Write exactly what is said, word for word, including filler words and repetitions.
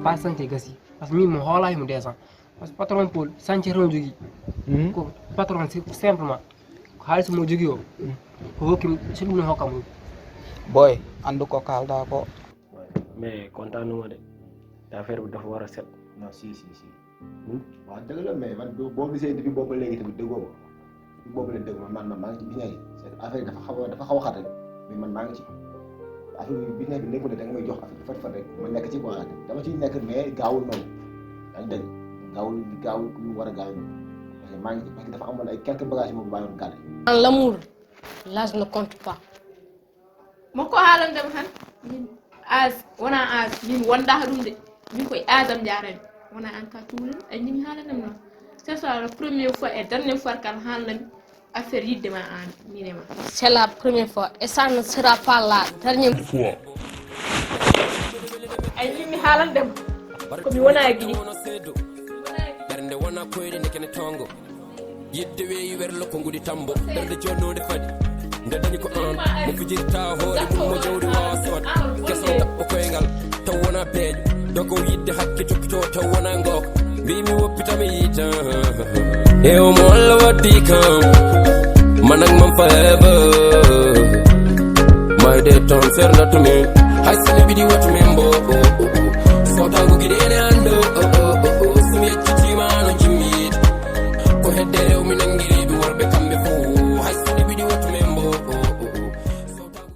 Pas santé gasi. Parce que min mo hoolaaki mo deux cents. Parce que patron Paul santé tan o jogii. Ko patron si- simplement. Ko haalis mo jogii o. Ko hokki mi, so ɗum ne hokka mo. Boy, anndu ko kaalɗaa ko. Mais kontaanuma de. Te affaire bi dafa war a set. Non, si, si, si. Waaw, dëgg la, mais man boo boo gisee depuis boobu ba léegi tamit déggoo ma. Depuis boobu la dégg ma man man maa ngi ci business yi. C'est que affaire yi dafa xaw a dafa xaw a xat rek, mais man maa ngi ci. Affaire bi business bi nekkul ne da nga may jox affaire bi fat fat rek ma nekk ci quoi. Dama ciy nekk mais gaawul noonu. Yaa ngi dégg, gaawul gaawul ku mu war a gaawul. Parce que maa ngi ci, parce que dafa amoon ay quelques bagages yu ma bàyyoon gàlle. Dans l'amour, l'âge ne compte pas. Mo ko haalandema tan, min âge wona âge, min wondaaka ɗum de. Min koye âge am jarani. Wona an ka tuurin a ñimi haalandema noon. Ce soit la première fois et dernière fois kala haalandami affaire yidde ma an, min e ma. C'est la première fois et ça ne sera pas la dernière. A ñimi haalandema. Ko mi wona gini. Ɓernde wona koyɗe nde kene tongo. Yidde weeyi werlo ko ngudi tambo. Ɓernde jonnode fadi. Nde dañi ko an mo fijirta hoore mum mo jawdi wawa sood. Keso tappo koyngal taw wona peejo. Dogo yidde hakke toppito taw wona ngoko. Mbimi woppita mi yita. E omo Allah waddi kam. Manak mam forever. My day ton serna to me. Hay sene bidi watu membo. Sotago gide ene an